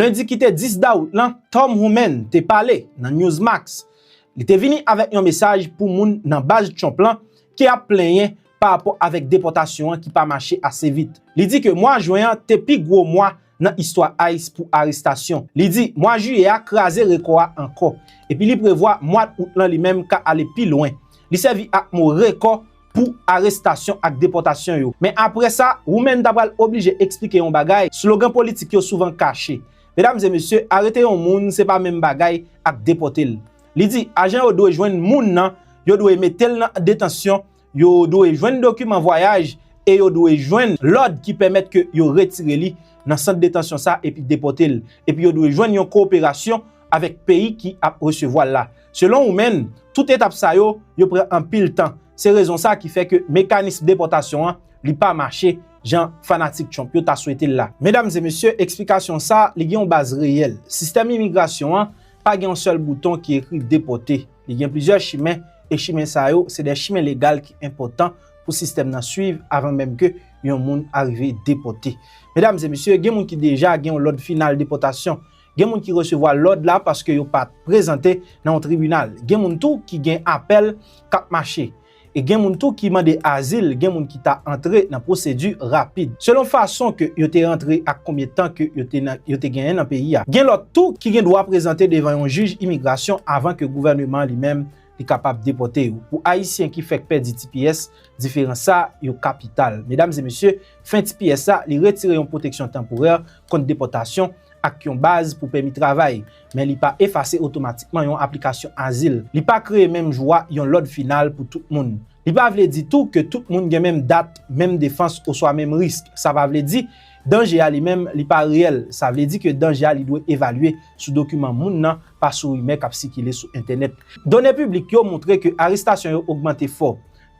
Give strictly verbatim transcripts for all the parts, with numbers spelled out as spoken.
Lendi ki te dis dawout lan, Tom Homan te pale nan Newsmax. Li te vini avèk yon mesaj pou moun nan baz Trump lan ki ap plenyen pa rapò avèk depòtasyon an ki pa mache ase vit. Li di ke mwa jen an te pi gwo mwa nan istwa ICE pou arestasyon. Li di mwa jiyè a kraze rekò a ankò, epi li prevwa mwa out lan li menm ka ale pi lwen. Li sèvi ak mo rekò pou arestasyon ak depòtasyon yo. Men apre sa, Homan ta pral oblije eksplike yon bagay, slogan politik yo souvan kache. Medam e mesye, arete yon moun se pa menm bagay ak depòte l. Li di ajan yo dwe jwenn moun nan, yo dwe mete l nan detansyon, yo dwe jwenn dokiman vwayaj e yo dwe jwenn lòd ki pèmèt ke yo retire li nan sant detansyon sa epi depòte l. Epi yo dwe jwenn yon kowoperasyon avèk peyi ki ap resevwa l la. Selon Homan, tout etap sa yo, yo pran anpil tan. Se rezon sa ki fè ke mekanism depòtasyon an, li pa mache jan fanatik Trump yo ta swete l la. Medam e mesye, eksplikasyon sa, li gen yon baz reyèl. Sistèm imigrasyon an pa gen yon sèl bouton ki ekri depòte. Li gen plizyè chimen, e chimen sa yo, se de chimen legal ki enpòtan pou sistèm nan swiv avan menm ke yon moun arive depòte. Medam e mesye, gen moun ki deja gen yon lòd final depòtasyon. Gen moun ki resevwa lòd la paske yo pa t prezante nan yon tribinal. Gen moun tou ki gen apèl k ap mache. E gen moun tou ki mande azil, gen moun ki ta antre nan pwosedi rapid. Selon fason ke yo te rantre ak konbyen tan ke yo te nan, yo te genyen nan peyi a. Gen lòt tou ki gen dwa prezante devan yon jij imigrasyon avan ke gouvèneman an li menm li kapab depòte yo. Pou Ayisyen ki fèk pèdi T P S, diferans sa yo kapital. Medam e mesye, fen T P S la, li retire yon pwoteksyon tanporè kont depòtasyon ak yon baz pou pèmi travay, men li pa efase otomatikman yon aplikasyon azil. Li pa kreye menm jou a yon lòd final pou tout moun. Li pa vle di tou ke tout moun gen menm dat, menm defans oswa menm risk. Sa pa vle di danje a li menm li pa reyèl. Sa vle di ke danje a li dwe evalye sou dokiman moun nan, pa sou rimè k ap sikile sou entènèt. Done piblik yo montre ke arestasyon yo ogmante fò.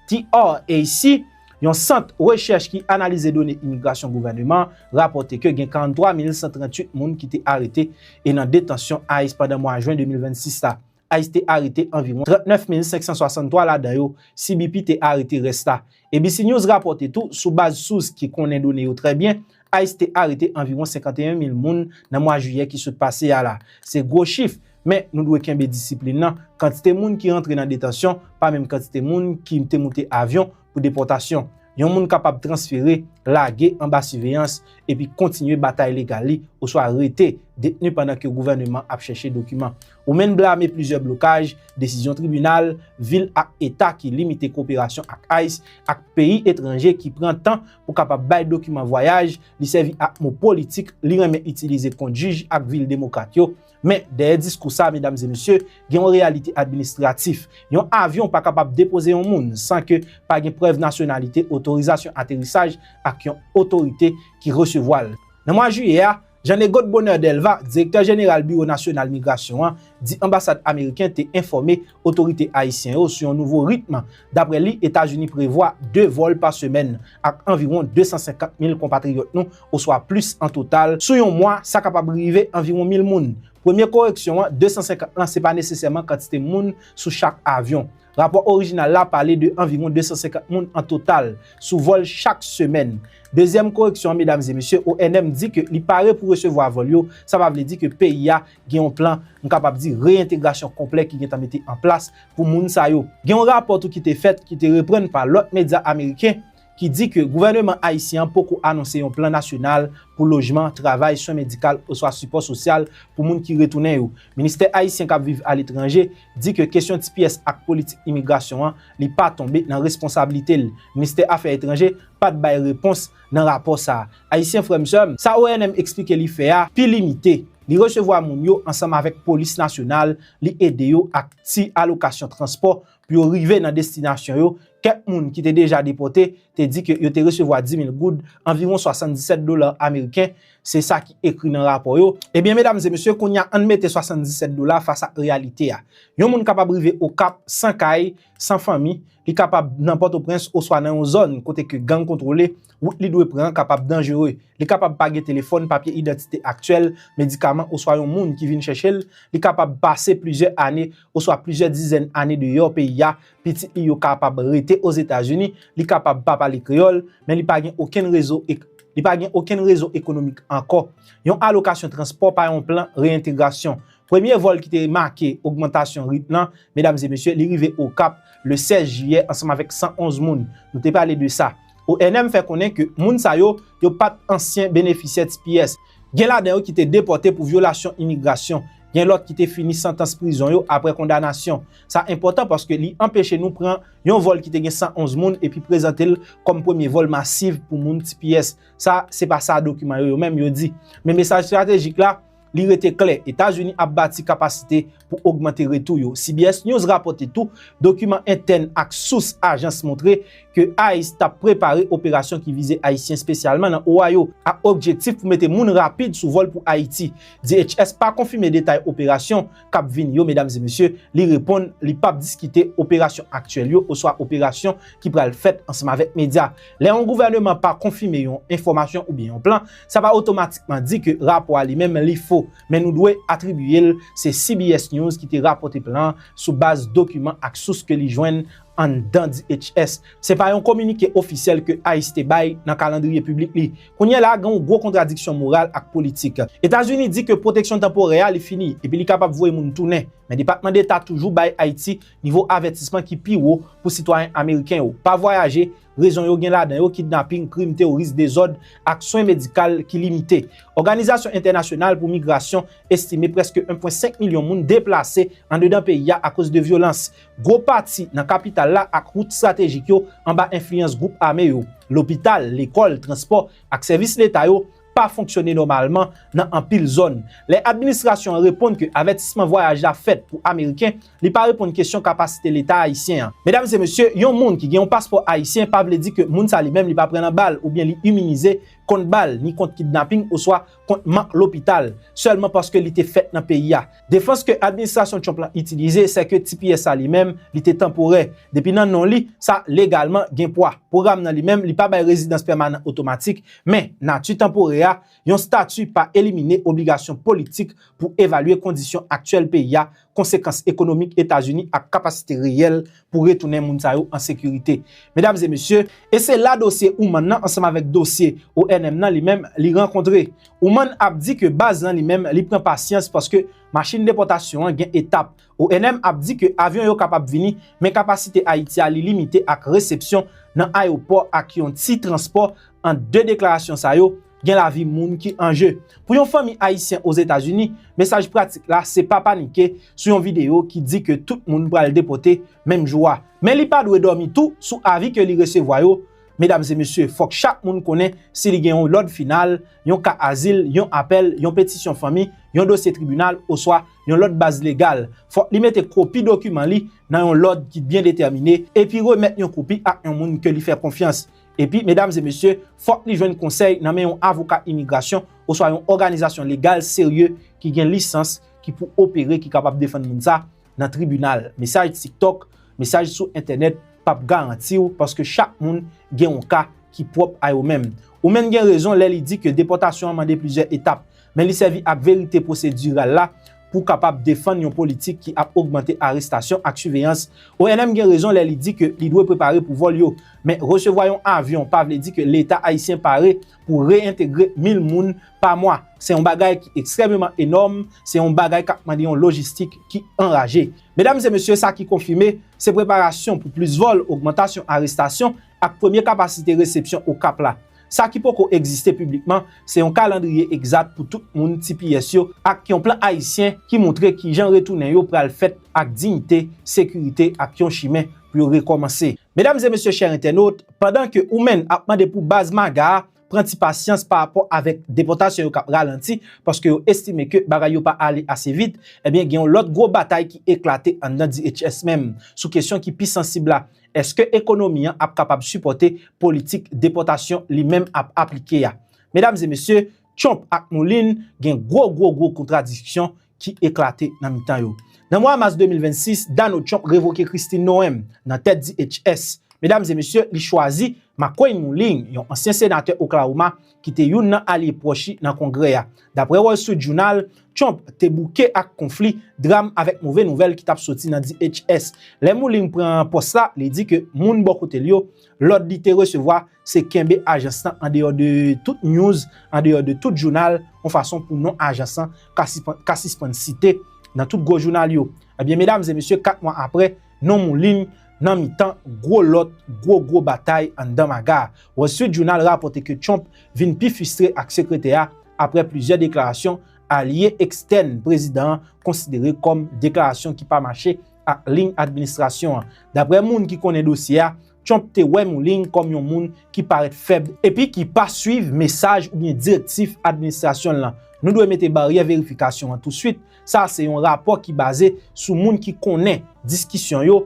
T R A C, yon sant rechèch ki analize done imigrasyon gouvèneman an, rapòte ke gen karant twa mil san tranntuit moun ki te arete e nan detansyon ICE pandan mwa jen de mil vennsis la. ICE te arete anviwon trannèf mil senk san swasanntwa ladan yo, C B P te arete rès la. A B C News rapòte tou, sou baz sous ki konnen done yo trè byen, ICE te arete anviwon senkanteyen mil moun nan mwa jiyè ki sot pase a la. Se gwo chif, men nou dwe kenbe disiplin nan. Kantite moun ki rantre nan detansyon pa menm kantite moun ki te moute avyon pou depòtasyon. Yon moun kapab transfere, lage anba siveyans, epi kontinye batay legal li, oswa rete detni pandan ke gouvèneman ap chèche dokiman. Ou menm blame plizyè blokaj, desizyon tribinal, vil ak eta ki limite koperasyon ak ICE, ak peyi etranje ki pran tan pou kapab bay dokiman vwayaj, li sèvi ak mo politik li renmen itilize kont jij ak vil demokrat yo. Men, dèyè diskou sa, medam e mesye, gen yon reyalite administratif. Yon avyon pa kapab depoze yon moun san ke pa gen prèv nasyonalite, otorizasyon aterisaj ak yon otorite ki resevwa l. Nan mwa jiyè a, Jean Negot Bonheur Delva, direktè jeneral Biwo Nasyonal Migrasyon an, di anbasad ameriken te enfòme otorite ayisyen yo sou yon nouvo ritm. Daprè li, Etazini prevwa de vòl pa semèn ak anviwon de san senkant mil konpatriyòt nou, oswa plis an total. Sou yon mwa, sa kapab rive anviwon mil moun. Premye koreksyon an, de san senkant lan, se pa nesesèman kantite moun sou chak avyon. Rapò orijinal la pale de anviwon de san senkant moun an total sou vòl chak semèn. Dezyèm koreksyon an, medam e mesye, O N M di ke li pare pou resevwa vòl yo. Sa pa vle di ke peyi a gen yon plan, m kapab di, reyentegrasyon konplè ki gentan mete an plas pou moun sa yo. Gen yon rapò tou ki te fèt, ki te reprann pa lòt medya ameriken, ki di ke gouvèneman ayisyen an poko anonse yon plan nasyonal pou lojman, travay, swen medikal oswa sipò sosyal pou moun ki retounen yo. Ministè ayisyen k ap viv aletranje di ke kesyon T P S ak politik imigrasyon an, li pa tonbe nan responsablite l. Ministè Afè Etranje pa t bay repons nan rapò sa a. Ayisyen frè m, sè m, sa O N M eksplike li fè a pi limite. Li resevwa moun yo ansanm avèk polis nasyonal, li ede yo ak ti alokasyon transpò pou yo rive nan destinasyon yo. Kèk moun ki te deja depòte te di ke yo te resevwa dis mil goud, anviwon swasanndisèt dola ameriken, se sa ki ekri nan rapò yo. Ebyen, medam e mesye, kounye a, ann mete swasanndisèt dola fas ak reyalite a. Yon moun kapab rive Okap san kay, san fanmi, li kapab nan Pòtoprens oswa nan yon zòn kote ke gang kontwole, wout li dwe pran an kapab danjere. Li kapab pa gen telefòn, papye idantite aktyèl, medikaman oswa yon moun ki vin chèche l. Li kapab pase plizyè ane oswa plizyè dizèn ane deyò peyi a. Pitit li yo kapab rete Ozetazini. Li kapab pa pale kreyòl, men li pa gen okenn rezo ek-, li pa gen okenn rezo ekonomik ankò. Yon alokasyon transpò pa yon plan reyentegrasyon. Premye vòl ki te make ogmantasyon rit lan, medam e mesye, li rive Okap le sèz jiyè ansanm avèk san onz moun. Nou te pale de sa. O N M fè konnen ke moun sa yo, yo pa t ansyen benefisyè T P S. Gen ladan yo ki te depòte pou vyolasyon imigrasyon. Gen lòt ki te fini santans prizon yo apre kondanasyon. Sa enpòtan paske li anpeche nou pran yon vòl ki te gen san onz moun epi prezante l kòm premye vòl masiv pou moun T P S. Sa, se pa sa dokiman yo, yo menm yo di. Men mesaj estratejik la, li rete klè, Etazini ap bati kapasite pou ogmante retou yo. C B S News rapòte tou, dokiman entèn ak sous ajans montre ke ice t ap prepare operasyon ki vize Ayisyen, espesyalman nan Ohio, ak objektif pou mete moun rapid sou vòl pou Ayiti. D H S pa konfime detay operasyon k ap vini yo, medam e mesye, li reponn li p ap diskite operasyon aktyèl yo oswa operasyon ki pral fèt ansanm avèk medya. Lè yon gouvèneman pa konfime yon enfòmasyon oubyen yon plan, sa pa otomatikman di ke rapò a li menm li fo, men nou dwe atribiye l se C B S News ki te rapòte plan an sou baz dokiman ak sous ke li jwenn anndan D H S. Se pa yon kominike ofisyèl ke ice te bay nan kalandriye piblik li. Kounye a la, gen yon gwo kontradiksyon moral ak politik. Etazini di ke pwoteksyon tanporè a li fini, epi li kapab voye moun tounen. Men Depatman Deta toujou bay Ayiti nivo avètisman ki pi wo pou sitwayen ameriken yo. Pa vwayaje, rezon yo gen ladan yo kidnaping, krim, teworis, dezòd ak swen medikal ki limite. Òganizasyon entènasyonal pou migrasyon estime prèske en pwen senk milyon moun deplase andedan peyi a akoz de vyolans. Gwo pati nan kapital la ak wout estratejik yo anba enfliyans gwoup ame yo. Lopital, lekòl, transpò ak sèvis leta yo pa fonksyone nòmalman nan anpil zòn. Lè administrasyon an reponn ke avètisman vwayaj la fèt pou Ameriken, li pa reponn kesyon kapasite Leta ayisyen an. Medam e mesye, yon moun ki gen yon paspò ayisyen pa vle di ke moun sa li menm li pa pran nan bal oubyen li iminize kont bal, ni kont kidnaping oswa kont mank lopital, sèlman paske li te fèt nan peyi a. Defans ke administrasyon Trump lan itilize, se ke T P S a li menm, li te tanporè. Depi nan non li, sa legalman gen pwa. Pwogram nan li menm, li pa bay rezidans pèmanan otomatik, men nati tanporè a, yon estati pa elimine obligasyon politik pou evalye kondisyon aktyèl peyi a, konsekans ekonomik Etazini ak kapasite reyèl pou retounen moun sa yo an sekirite. Medam e mesye, e se la dosye Oumann nan ansanm avèk dosye O N M nan li menm li rankontre. Oumann ap di ke baz lan li menm li pran pasyans paske machin depòtasyon an gen etap. O N M ap di ke avyon yo kapab vini, men kapasite Ayiti a li limite ak resepsyon nan ayewopò ak yon ti transpò. Ant de deklarasyon sa yo, gen lavi moun ki an je. Pou yon fanmi ayisyen Ozetazini, mesaj pratik la se pa panike sou yon videyo ki di ke tout moun pral depòte menm jou a. Men li pa dwe dòmi tou sou avi ke li resevwa yo. Medam e mesye, fòk chak moun konnen si li gen yon lòd final, yon ka azil, yon apèl, yon petisyon fanmi, yon dosye tribinal oswa yon lòt baz legal. Fòk li mete kopi dokiman li nan yon lòd ki byen detèmine epi remèt yon kopi ak yon moun ke li fè konfyans. Epi, medam e mesye, fòk li jwenn konsèy nan men yon avoka imigrasyon oswa yon òganizasyon legal serye ki gen lisans ki pou opere, ki kapab defann moun sa nan tribinal. Mesaj TikTok, mesaj sou entènèt p ap garanti w, paske chak moun gen yon ka ki pwòp a yo menm. Oumann gen rezon lè li di ke depòtasyon an mande plizyè etap, men li sèvi ak verite pwosediral la pou kapab defann yon politik ki ap ogmante arestasyon ak siveyans. O N M gen rezon lè li di ke li dwe prepare pou vòl yo, men resevwa yon avyon pa vle di ke Leta ayisyen pare pou reyentegre mil moun pa mwa. Se yon bagay ki ekstrèmeman enòm, se yon bagay k ap mande yon lojistik ki anraje. Medam e mesye, sa ki konfime, se preparasyon pou plis vòl, ogmantasyon arestasyon ak premye kapasite resepsyon Okap la. Sa ki poko egziste piblikman, se yon kalandriye egzat pou tout moun T P S yo ak yon plan ayisyen ki montre kijan retounen yo pral fèt ak diyite, sekirite ak yon chimen pou yo rekòmanse. Medam e mesye, chè entènot, pandan ke Oumann ap mande pou baz MAGA a pran ti pasyans pa rapò avèk depòtasyon yo k ap ralanti, paske yo estime ke bagay yo pa ale ase vit, ebyen, gen yon lòt gwo batay ki eklate anndan D H S menm, sou kesyon ki pi sansib la. Èske ekonomi an ap kapab sipòte politik depòtasyon li menm ap aplike a? Medam e mesye, Trump ak Mullin gen gwo, gwo, gwo kontradiksyon ki eklate nan mitan yo. Nan mwa mas de mil vennsis, Donald Trump revoke Kristi Noem nan tèt D H S. Medam e mesye, li chwazi McCoy Mouling, yon ansyen senatè Oklahoma, ki te youn nan alye pwòch li nan Kongrè a. Daprè Wall Street Journal, Trump te bouke ak konfli, dram avèk move nouvèl ki t ap soti nan D H S. Lè Mouling pran pòs la, li di ke moun bò kote l yo, lòd li te resevwa, se kenbe ajans lan andeyò de tout news, andeyò de tout jounal, yon fason pou non ajans lan ka sispann, ka sispann site nan tout gwo jounal yo. Ebyen, medam e mesye, kat mwa apre, non Mouling nan mitan gwo lòt, gwo, gwo batay anndan MAGA a. Wall Street Journal rapòte ke Trump vin pi fristre ak sekretè a apre plizyè deklarasyon alye ekstèn prezidan an konsidere kòm deklarasyon ki pa mache ak liy administrasyon an. Daprè moun ki konnen dosye a, Trump te wè Mouling kòm yon moun ki parèt fèb epi ki pa swiv mesaj oubyen direktiv administrasyon l lan. Nou dwe mete baryè verifikasyon an touswit. Sa se yon rapò ki baze sou moun ki konnen diskisyon yo,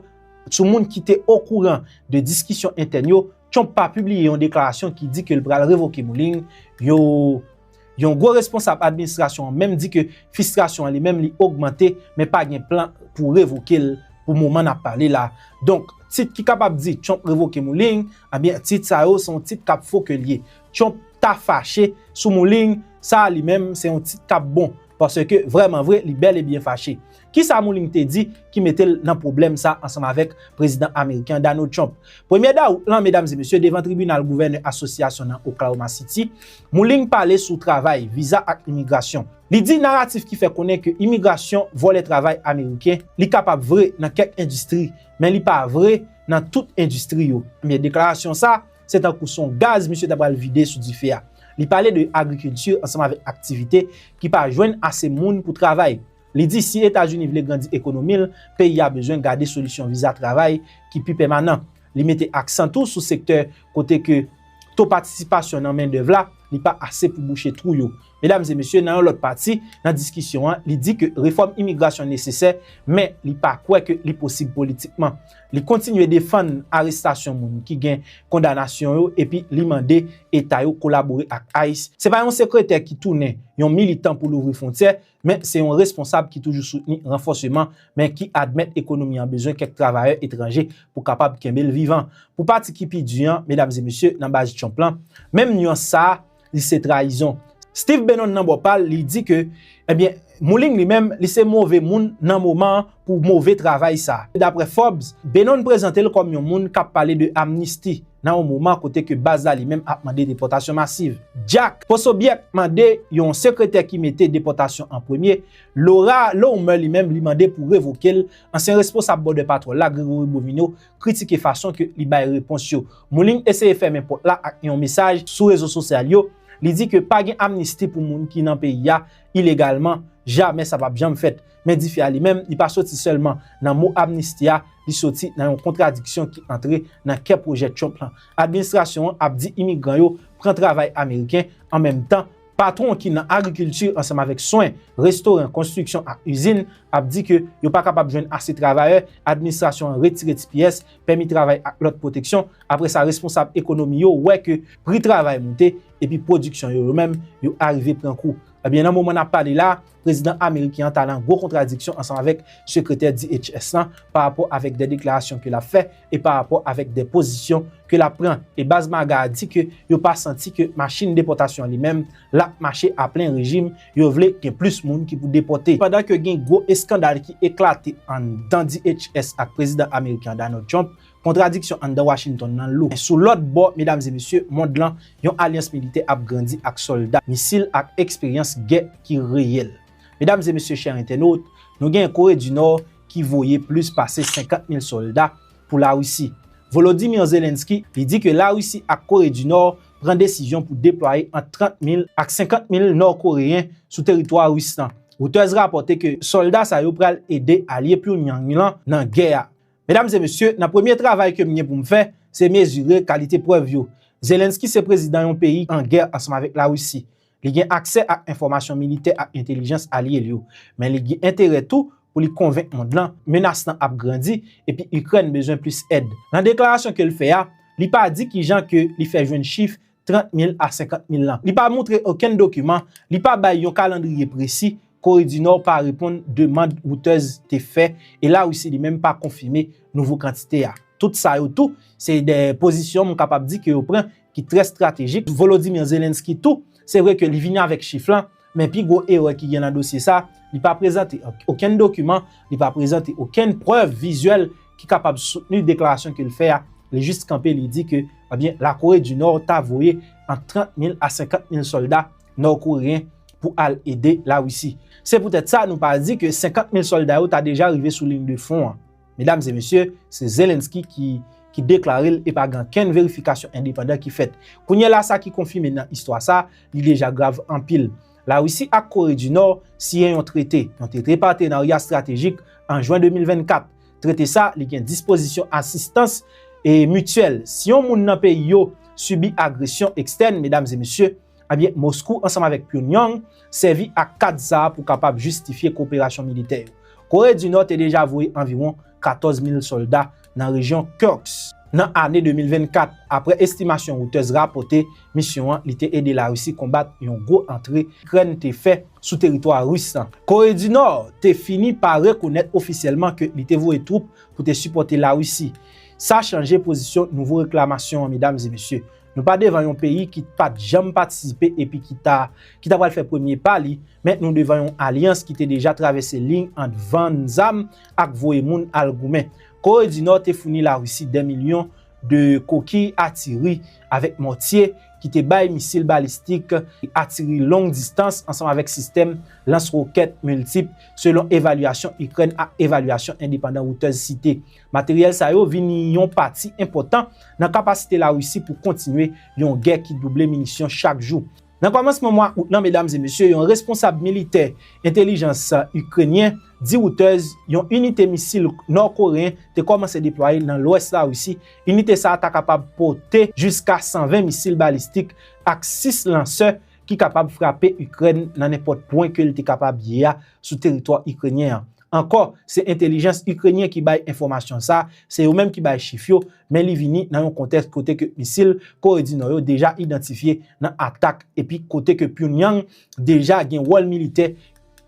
sou moun ki te okouran de diskisyon entèn yo. Trump pa pibliye yon deklarasyon ki di ke l pral revoke Mouling. Yo, yon gwo responsab administrasyon an menm di ke fristrasyon an li menm li ogmante, men pa gen plan pou revoke l pou moman n ap pale la. Donk, tit ki kapab di Trump revoke Mouling, ebyen, tit sa yo se yon tit k ap fo ke l ye. Trump ta fache sou Mouling, sa li menm se yon tit k ap bon, paske vrèman vre, li bèl e byen fache. Kisa Mouling te di ki mete l nan pwoblèm sa ansanm avèk prezidan ameriken Donald Trump? Premye dawout lan, medam e mesye, devan tribinal gouvènè asosyasyon nan Oklahoma City, Mouling pale sou travay, viza ak imigrasyon. Li di naratif ki fè konnen ke imigrasyon vòlè travay ameriken, li kapab vre nan kèk endistri, men li pa vre nan tout endistri yo. Men deklarasyon sa, se tankou se yon gaz misye ta pral vide sou dife a. Li pale de agrikilti ansanm avèk aktivite ki pa jwenn ase moun pou travay. Li di si Etazini vle grandi ekonomi l, peyi a bezwen gade solisyon viza travay ki pi pèmanan. Li mete aksan tou sou sektè kote ke to patisipasyon nan mendèv la, li pa ase pou bouche twou yo. Medam e mesye, nan yon lòt pati nan diskisyon an, li di ke refòm imigrasyon nesesè, men li pa kwè ke li posib politikman. Li kontinye defann arestasyon moun ki gen kondanasyon yo epi li mande eta yo kolabore ak ice. Se pa yon sekretè ki tounen yon militan pou louvri fwontyè, men se yon responsab ki toujou soutni ranfòseman, men ki admèt ekonomi an bezwen kèk travayè etranje pou kapab kenbe l vivan. Pou pati ki pi di an, medam e mesye, nan baz Trump lan, menm nyans sa a, li se trayizon. Steve Bannon nan bò pa l, li di ke, ebyen, Mouling li menm, li se move moun nan moman an pou move travay sa. Daprè Forbes, Bannon prezante l kòm yon moun k ap pale de amnisti nan yon moman kote ke baz la li menm ap mande depòtasyon masiv. Jack Posobiec mande yon sekretè ki mete depòtasyon an premye. Laura Loomer li menm li mande pou revoke l. Ansyen responsab Border Patrol la, Gregory Bovino, kritike fason ke li bay repons yo. Mouling eseye fèmen pòt la ak yon mesaj sou rezo sosyal yo. Li di ke pa gen amnisti pou moun ki nan peyi a ilegalman, jamè sa p ap janm fèt. Men dife a li menm, li pa soti sèlman nan mo amnisti a, li soti nan yon kontradiksyon ki antre nan kè pwojè Trump lan. Administrasyon an ap di imigran yo pran travay ameriken, an menm tan, patwon ki nan agrikilti ansanm avèk swen, restoran, konstriksyon ak izin ap di ke yo pa kapab jwenn ase travayè, administrasyon an retire T P S, pèmi travay ak lòt pwoteksyon. Apre sa, responsab ekonomi yo wè ke pri travay moute, epi pwodiksyon yo, yo menm, yo arive pran kou. Ebyen, nan moman n ap pale la, prezidan ameriken an ta nan gwo kontradiksyon ansanm avèk sekretè D H S lan pa rapò avèk de deklarasyon ke l ap fè e pa rapò avèk de pozisyon ke l ap pran. E baz MAGA a di ke yo pa santi ke machin depòtasyon an li menm, l ap mache a plen rejim, yo vle gen plis moun ki pou depòte. Pandan ke gen gwo eskandal ki eklate anndan D H S ak prezidan ameriken an Donald Trump, kontradiksyon anndan Washington nan lou. Sou lòt bò, medam e mesye, mond lan, yon alyans militè ap grandi ak sòlda, misil ak eksperyans gè ki reyèl. Medam e mesye, chè entènot, nou gen Kore di Nò ki voye plis pase senkant mil sòlda pou Larisi. Volodymyr Zelensky, li di ke Larisi ak Kore di Nò pran desizyon pou deplwaye ant trant mil ak senkant mil Nò-Koreyen sou teritwa ris lan. Reuters rapòte ke sòlda sa yo pral ede alye Pyongyang lan nan gè a. Medam e mesye, nan premye travay ke m gen pou m fè, se mezire kalite prèv yo. Zelensky se prezidan yon peyi an gè ansanm avèk Larisi. Li gen aksè ak enfòmasyon militè ak entèlijans alye l yo. Men li gen enterè tou pou li konvenk mond lan menas lan ap grandi epi Ikrèn bezwen plis èd. Nan deklarasyon ke l fè a, li pa di kijan ke li fè jwenn chif trant mil a senkant mil lan. Li pa moutre okenn dokiman, li pa bay yon kalandriye presi, Kore di Nò pa reponn demann Reuters te fè, e Larisi li menm pa konfime nouvo kantite a. Tout sa yo tou, se de pozisyon m kapab di ke yo pran ki trè estratejik. Volodymyr Zelensky tou, se vre ke li vini avèk chif lan, men pi gwo erè ki gen nan dosye sa, li pa prezante okenn dokiman, li pa prezante okenn prèv vizyèl ki kapab soutni deklarasyon ke l fè a. Li jis kanpe, li di ke, ebyen, Lakore di Nò ta voye ant trant mil a senkant mil sòlda nò-koreyen pou al ede Larisi. Se poutèt sa, nou pa di ke senkant mil sòlda yo ta deja rive sou liy de fwon an. Medam e mesye, se Zelensky ki, ki deklare l e pa gen okenn verifikasyon endepandan ki fèt. Kounye a la, sa ki konfime nan istwa sa, li deja grav anpil. Larisi ak Kore di Nò siyen yon trete, yon trete patenarya estratejik an jen de mil vennkat. Trete sa, li gen dispozisyon asistans e mityèl. Si yon moun nan peyi yo sibi agresyon ekstèn, medam e mesye, ebyen, Moskou ansanm avèk Pyongyang sèvi ak kad sa a pou kapab jistifye koperasyon militè yo. Kore di Nò te deja voye anviwon katòz mil sòlda nan rejyon Kursk. Nan ane de mil vennkat, apre estimasyon Reuters rapòte, misyon an, li te ede Larisi konbat yon gwo antre Ikrèn te fè sou teritwa ris lan. Kore di Nò te fini pa rekonèt ofisyèlman ke li te voye twoup pou te sipòte Larisi. Sa chanje pozisyon nouvo reklamasyon an, medam e mesye. Nou pa devan yon peyi ki pa t janm patisipe epi ki ta, ki ta pral fè premye pa li, men nou devan yon alyans ki te deja travèse liy ant vann zam ak voye moun al goumen. Kore di Nò te founi Larisi dè milyon de kokiy atiri avèk mòtye ki te bay misil balistik, atiri long distans ansanm avèk sistèm lans wokèt miltip, selon evalyasyon Ikrèn ak evalyasyon endepandan Reuters site. Materyèl sa yo vini yon pati enpòtan nan kapasite Larisi pou kontinye yon gè ki double minisyon chak jou. Nan kòmansman mwa out lan, medam e mesye, yon responsab militè entèlijans ikrenyen di Reuters yon inite misil nò-koreyen te kòmanse deplwaye nan lwès Larisi. Inite sa a ta kapab pote jiska san ven misil balistik ak sis lansè ki kapab frape Ikrèn nan nenpòt pwen ke l te kapab ye a sou teritwa ikrenyen an. Ankò, se entèlijans ikrenyen ki bay enfòmasyon sa, se yo menm ki bay chif yo, men li vini nan yon kontèks kote ke misil Kore di Nò yo deja idantifye nan atak, epi kote ke Pyongyang deja gen wòl militè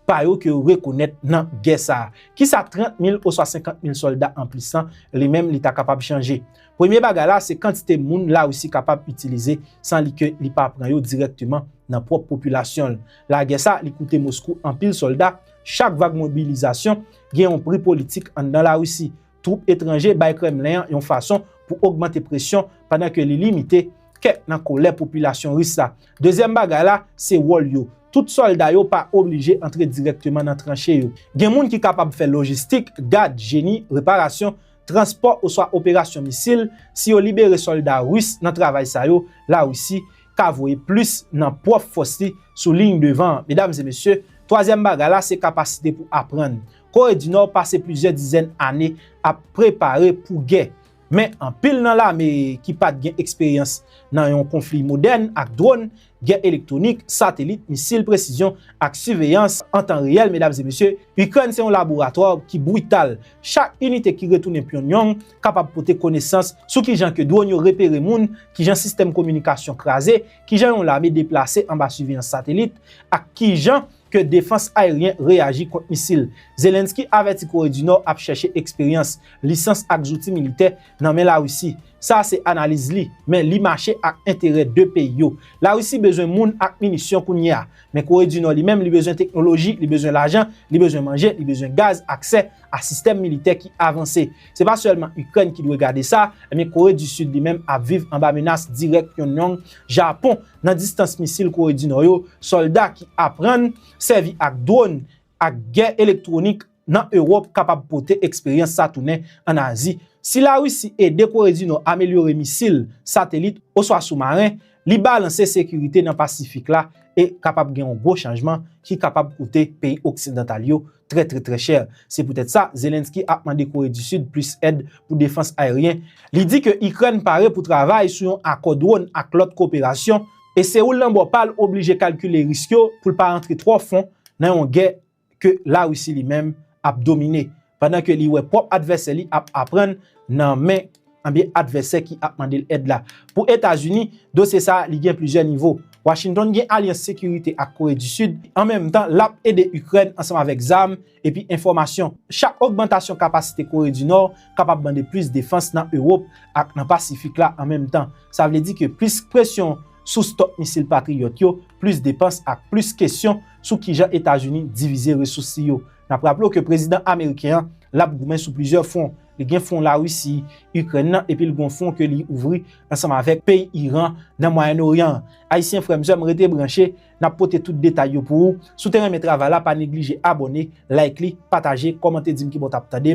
pa yo ke yo rekonèt nan gè sa a. Kisa trant mil oswa senkant mil sòlda anplis lan, li menm, li ta kapab chanje? Premye bagay la, se kantite moun Larisi kapab itilize san li ke li pa pran yo dirèkteman nan pwòp popilasyon l. Lagè sa, li koute Moskou anpil sòlda. Chak vag mobilizasyon gen yon pri politik anndan Larisi. Twoup etranje bay Kremlen an yon fason pou ogmante presyon pandan ke li limite kèk nan kolè popilasyon ris la. Dezyèm bagay la, se wòl yo. Tout sòlda yo pa oblije antre dirèkteman nan tranche yo. Gen moun ki kapab fè lojistik, gad, jeni, reparasyon, transpò oswa operasyon misil. Si yo libere sòlda ris nan travay sa yo, Larisi ka voye plis nan pwòp fòs li sou liy devan an. Medam e mesye, twazyèm bagay la, se kapasite pou aprann. Kore di Nò pase plizyè dizèn ane ap prepare pou gè. Men anpil nan lame ki pa t gen eksperyans nan yon konfli modèn ak dwòn, gè elektwonik, satelit, misil presizyon ak siveyans an tan reyèl, medam e mesye, Ikrèn se yon laboratwa ki brital. Chak inite ki retounen Pyongyang kapab pote konesans sou kijan ke dwòn yo repere moun, kijan sistèm kominikasyon kraze, kijan yon lame deplase anba siveyans satelit, ak kijan ke defans ayeryen reyaji kont misil. Zelensky avèti Kore di Nò ap chèche eksperyans, lisans ak zouti militè nan men Larisi. Sa se analiz li, men li mache ak enterè de peyi yo. Larisi bezwen moun ak minisyon kounye a, men Kore di Nò li menm, li bezwen teknoloji, li bezwen lajan, li bezwen manje, li bezwen gaz, aksè a sistèm militè ki avanse. Se pa sèlman Ikrèn ki dwe gade sa, men Kore di Sid li menm ap viv anba menas dirèk Pyongyang, Japon, nan distans misil Kore di Nò yo, sòlda ki aprann sèvi ak dwòn, ak gè elektwonik nan Ewòp kapab pote eksperyans sa tounen ann Azi. Si Larisi ede Kore di Nò amelyore misil, satelit oswa soumaren, li balanse sekirite nan Pasifik la e kapab gen yon gwo chanjman ki kapab koute peyi oksidantal yo trè, trè, trè chè. Se poutèt sa, Zelensky ap mande Kore di Sid plis èd pou defans ayeryen. Li di ke Ikrèn pare pou travay sou yon akò dwòn ak lòt koperasyon, e Seoul nan bò pa l oblije kalkile risk yo pou l pa rantre twò fon nan yon gè ke Larisi li menm ap domine, pandan ke li wè pwòp advèsè li ap aprann nan men, ebyen, advèsè ki ap mande l èd la. Pou Etazini, dosye sa a, li gen plizyè nivo. Washington gen alyans sekirite ak Kore di Sid, an menm tan l ap ede Ikrèn ansanm avèk zam epi enfòmasyon. Chak ogmantasyon kapasite Kore di Nò kapab mande plis defans nan Ewòp ak nan Pasifik la an menm tan. Sa vle di ke plis presyon sou stòk misil Patriot yo, plis depans ak plis kesyon sou kijan Etazini divize resous li yo. N ap raple w ke prezidan ameriken an l ap goumen sou plizyè fwon. Li gen fwon Larisi, Ikrèn nan, epi l gen yon fwon ke li ouvri ansanm avèk peyi Iran nan Mwayen Oryan an. Ayisyen frè m, sè m, rete branche, n ap pote tout detay yo pou ou. Si w te renmen travay la, pa neglije abòne, like li, pataje, kòmante, di m kibò w t ap tande m.